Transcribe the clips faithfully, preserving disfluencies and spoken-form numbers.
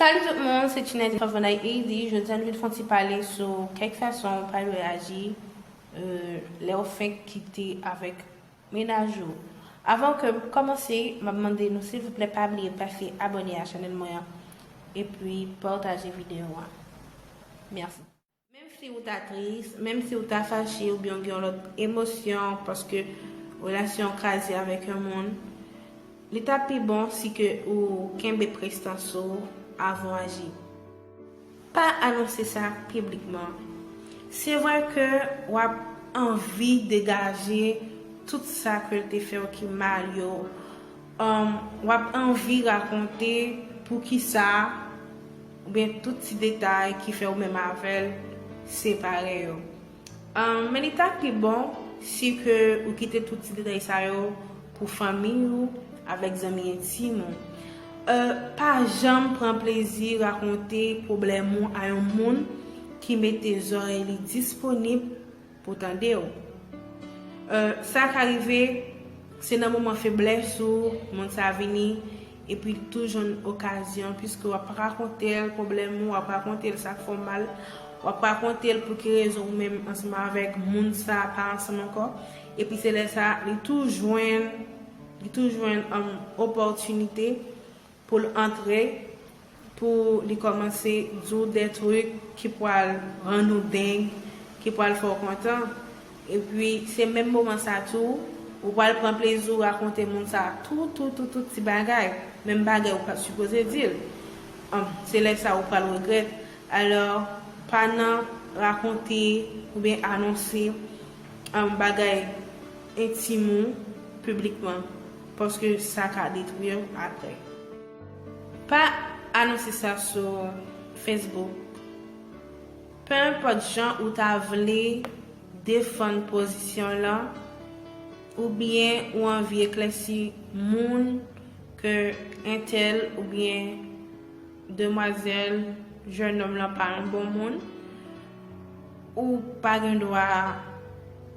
Salut tout moun, se Tinette Fòs Vanday Easy. Jodi a nou vin fè yon ti pale sou kèk fason ou pral reyaji, euh, lè w fenk kite avèk mennaj ou. Avan ke m kòmanse, m ap mande nou silvouplè pa bliye pase abòne a chanèl mwen an epi pataje videyo a. Mèsi. Menm si ou ta tris, menm si ou ta fache oubyen ou gen yon lòt emosyon paske relasyon an kraze avèk yon moun, li ta pi bon si ke ou kenbe prestans ou avan w aji. Pa anonse sa piblikman. Se vre ke w ap anvi degaje tout sa ke l te fè w ki mal yo. Um, w ap anvi rakonte poukisa, oubyen tout ti detay ki fè ou menm avè l separe yo. Um, men li ta pi bon si ke ou kite tout ti detay sa yo pou fanmi ou avèk zanmi entim ou. Euh, pa janm pran plezi rakonte pwoblèm ou a yon moun ki mete zòrèy li disponib pou tande w. Euh, sa ka rive, se nan moman feblès ou, moun sa vini, epi l tou jwenn okazyon, piske w ap rakonte l pwoblèm ou, w ap rakonte l sa k fè w mal, w ap rakonte l pou ki rezon ou menm ansanm avèk moun sa pa ansanm ankò, epi se lè sa, li tou jwenn, li tou jwenn, um, opòtinite pou l antre, pou li kòmanse di w de trik ki pral rann ou deng, ki pral fè w kontan. Epi, se menm moman sa tou, ou pral pran plezi w rakonte moun sa tout, tout, tout, tout ti bagay, menm bagay ou pa t sipoze di l. An, se lè sa ou pral regrèt. Alò, pa nan rakonte oubyen anonse, an, bagay entim ou piblikman, paske sa ka detwi w apre. Pa anonse sa sou Facebook. Penenpòt jan ou ta vle defann pozisyon w lan, oubyen ou anvi eklèsi moun ke entèl oubyen demwazèl, jennonm lan pa yon bon moun, ou pa gen dwa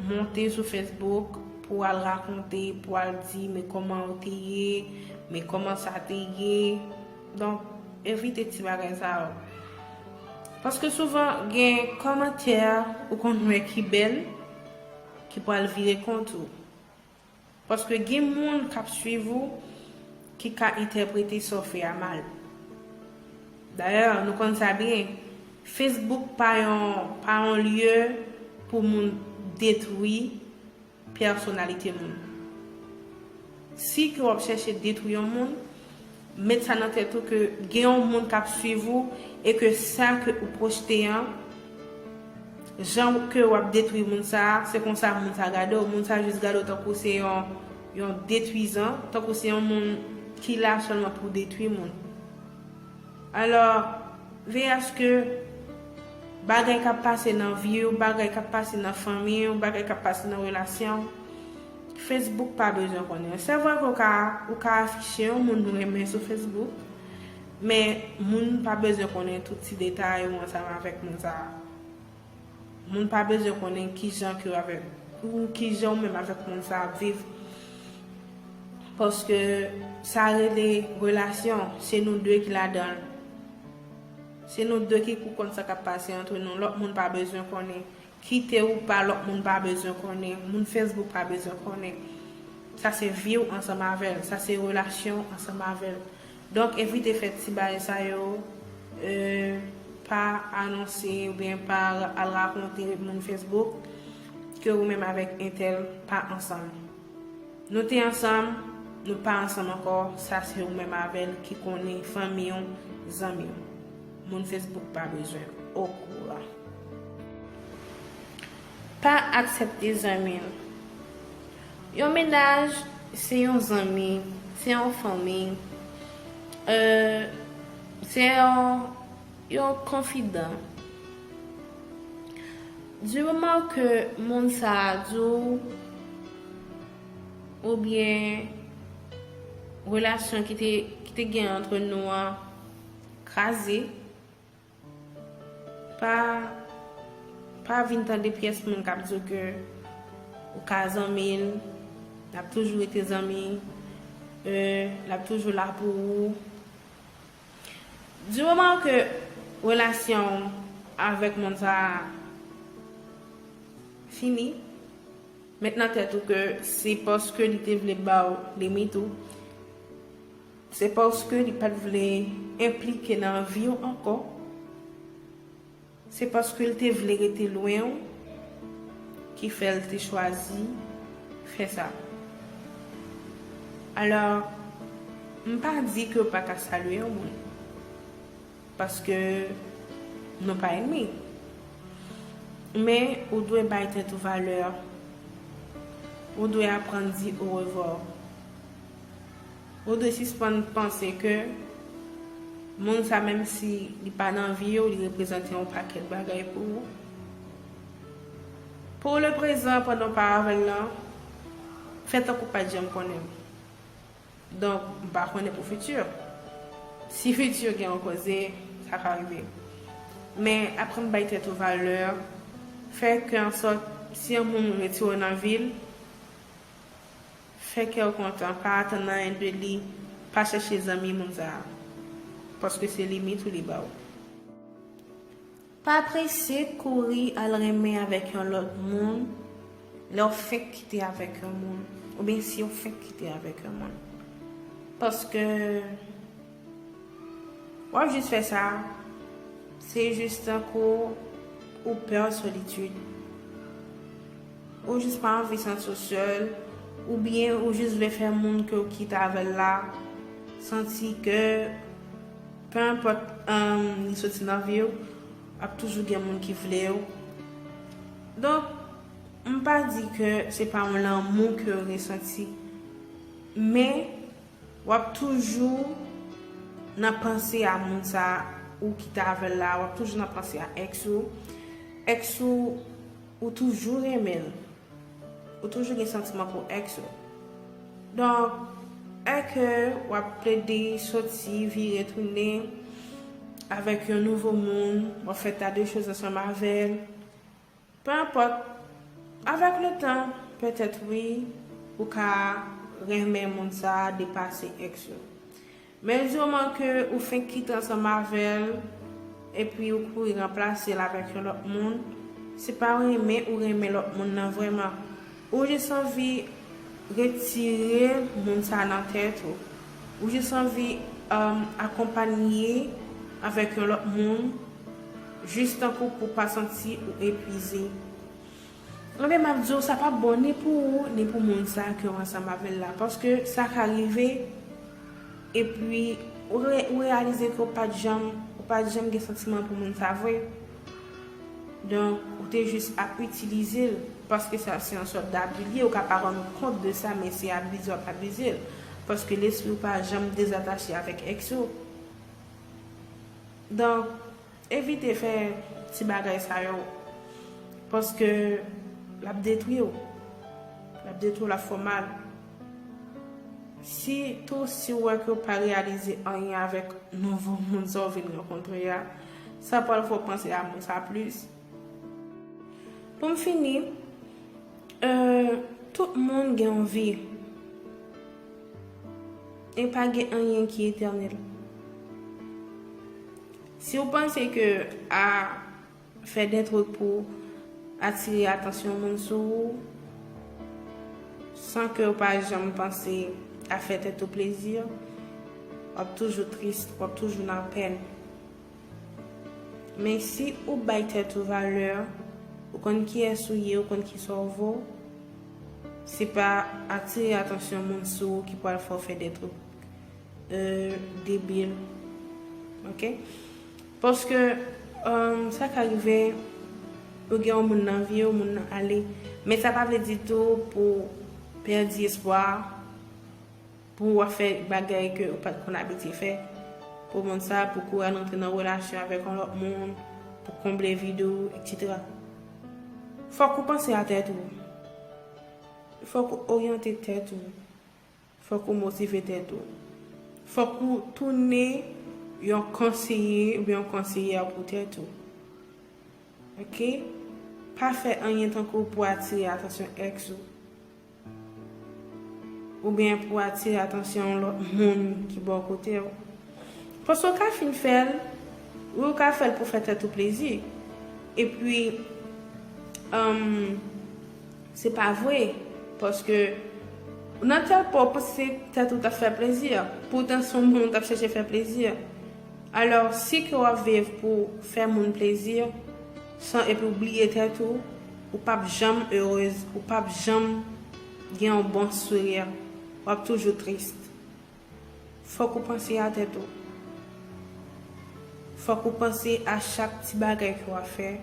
monte sou Facebook pou al rakonte, pou al di, men kòman ou te ye, men kòman sa te ye. Donk, evite ti bagay sa yo. Paske souvan, gen kòmantè ou konn wè ki bèl, ki pral vire kont ou. Paske gen moun k ap swiv ou ki ka entèprete sa w fè a mal. Dayè, nou konn sa byen, Facebook pa yon, pa yon lye pou moun detwi pèsonalite moun. Si ke w ap chèche detwi yon moun, met sa nan tèt ou ke gen yon moun k ap swiv ou e ke sa ke ou pwoste an, jan ke w ap detwi moun sa a, se konsa moun sa a gade w. Moun sa a jis gade w tankou se yon, yon detwizan, tankou se yon moun ki la sèlman pou detwi moun. Alò, veye aske bagay k ap pase nan vi w, bagay k ap pase nan fanmi w, bagay k ap pase nan relasyon w, Facebook pa bezwen konnen. Se vre ke w ka, ou ka afiche yon moun ou renmen sou Facebook, men moun pa bezwen konnen tout ti detay ou ansanm avèk moun sa a. Moun pa bezwen konnen kijan ke w avèk, ou kijan ou menm avèk moun sa a ap viv. Paske sa rele relasyon, se nou de ki ladan l. Se nou de ki pou konn sa k ap pase antre nou. Lòt moun pa bezwen konnen. Kite ou pa, lòt moun pa bezwen konnen. Moun Facebook pa bezwen konnen. Sa se vi w ansanm avè l. Sa se relasyon w ansanm avè l. Donk, evite fè ti bagay sa yo, euh, pa anonse oubyen pa al rakonte moun Facebook ke ou menm avèk entèl pa ansanm. Nou te ansanm, nou pa ansanm ankò, sa se ou menm avè l ki konnen, fanmi w, zanmi w. Moun Facebook pa bezwen okouran. Pa aksepte zanmi l. Yon mennaj, se yon zanmi, se yon fanmi, euh, se yon, yon konfidan. Di moman ke moun sa a di w, oubyen relasyon ki te, ki te gen antre nou an kraze, pa, pa vin tande pyès moun k ap di w ke ou ka zanmi l, l ap toujou rete zanmi, euh, l ap toujou la pou ou. Du moman ke relasyon avèk moun sa a fini, met nan tèt ou ke se paske li te vle ba w limit ou, se paske li pa t vle enplike nan vi w ankò, se paske l te vle rete lwen w ki fè l te chwazi fè sa. Alò, m pa di ke w pa ka salye yon moun, paske nou pa ènmi. Men ou dwe bay tèt ou valè. Ou dwe aprann di orevwa. Ou dwe sispann panse ke moun sa, menm si li pa nan vi w, li reprezante yon pakèt bagay pou ou. Pou le prezan, pandan w pa avè l lan, fè tankou w pa t janm konnen l. Donk, m pa konnen pou fiti. Si fiti gen yon koze, sa ka rive. Men, aprann bay tèt ou valè, fè ke ansòt, si yon moun retire w nan vi l, fè kè w kontan, pa atann anyen de li, pa chèche zanmi moun sa a. Paske se limit ou li ba w. Pa prese kouri al renmen avèk yon lòt moun lè w fenk kite avèk yon moun, oubyen si w fenk kite avèk yon moun. Paske w ap jis fè sa, se jis tankou ou pè solitid. Ou jis pa anvi santi w sèl, oubyen ou jis vle fè moun ke w kite avè l la santi ke, pe enpòt, um, li soti nan vi w, ap toujou gen moun ki vle w. Donk, m pa di ke se pa yon lanmou ke w resanti, men w ap toujou nan panse a moun sa ou kite avè l la, w ap toujou nan panse a èks ou. Èks ou, ou toujou renmen l. Ou toujou gen santiman pou èks ou. Donk, èske w ap plede soti, vire tounen avèk yon nouvo moun, w ap fè ta de choz ansanm avè l. Pe enpòt, avèk le tan, petèt wi, ou ka renmen moun sa a depase èks ou. Men di moman ke ou fenk kite ansanm avè l, epi ou kouri ranplase l avèk yon lòt moun, se pa renmen ou renmen lòt moun nan vrèman. Ou jis anvi retire moun sa nan tèt ou. Ou jis anvi, um, akonpanye avèk yon lòt moun, jis tankou pou pa santi ou epuize. Ebyen, m ap di w, sa p ap bon ni pou ou, ni pou moun sa ke w ansanm avè l la. Paske sa ka rive, epi ou re-, ou reyalize ke w pa t janm, ou pa t janm gen santiman pou moun sa vre. Donk, ou te jis ap itilize l, paske sa se yon sòt dabi l ye, ou ka pa rann ou kont de sa, men se abize w ap abize l. Paske lespri w pa janm dezatache avèk èks ou. Donk, evite fè ti bagay sa yo, paske l ap detwi w. L ap detwi w, l ap fè w mal. Sitou si w wè ke w pa reyalize anyen avèk nouvo moun sa w vin rankontre a, sa pral fè w panse a moun sa plis. Pou m fini, euh, tout moun gen yon vi. E pa gen anyen ki etènèl. Si w panse ke a fè de twoup pou atire atansyon moun sou ou, san ke w pa janm panse a fè tèt ou plezi, w ap toujou tris, w ap toujou nan pèn. Men si ou bay tèt ou valè, ou konn kiyès ou ye, ou konn kisa w vo, se pa atire atansyon moun sou ou ki pral fè w fè de twoup, euh, debil. Oke? Paske, um, sa ka rive, ou gen yon moun nan vi w, moun nan ale. Men sa pa vle ditou pou pèdi espwa, pou w ap fè bagay ke ou pa t konn abitye fè. Pou moun sa, pou kouri al antre nan relasyon avèk yon lòt moun, pou konble vid ou, etsetera. Fòk ou panse a tèt ou. Fòk ou oryante tèt ou. Fòk ou motive tèt ou. Fòk ou tounen yon konseye oubyen yon konseyè pou tèt ou. Oke? Pa fè anyen tankou pou atire atansyon èks ou. Oubyen pou atire atansyon yon lòt moun ki bò kote w. Paske w ka fin fè l, wi, w ka fè l pou fè tèt ou plezi. Epi, um, se pa vre. Paske nan tèt pa w, w panse tèt ou t ap fè plezi. Poutan, se yon moun ou t ap chèche fè plezi. Alò, si ke w ap viv pou fè moun plezi, san, epi w bliye tèt ou, ou p ap janm erez, ou p ap janm gen yon bon souri. W ap toujou tris. Fòk ou panse a tèt ou. Fòk ou panse a chak ti bagay ke w ap fè.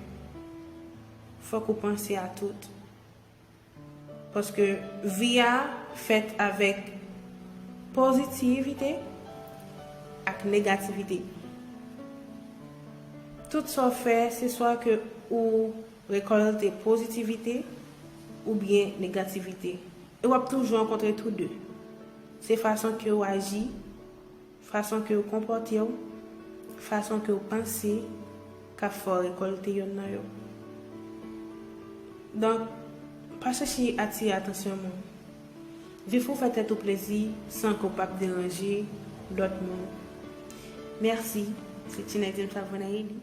Fòk ou panse a tout. Paske vi a fèt avèk pozitivite ak negativite. Tout sa w fè, se swa ke ou rekòlte pozitivite oubyen negativite. E w ap toujou rankontre tou de. Se fason ke w aji, fason ke w konpòte w, fason ke w panse, k ap fè w rekòlte yonn nan yo. Donk, pa chèche atire atansyon moun. Viv pou fè tèt ou plezi san ke w p ap deranje lòt moun. Mèsi. Se Tina James Avonayeli.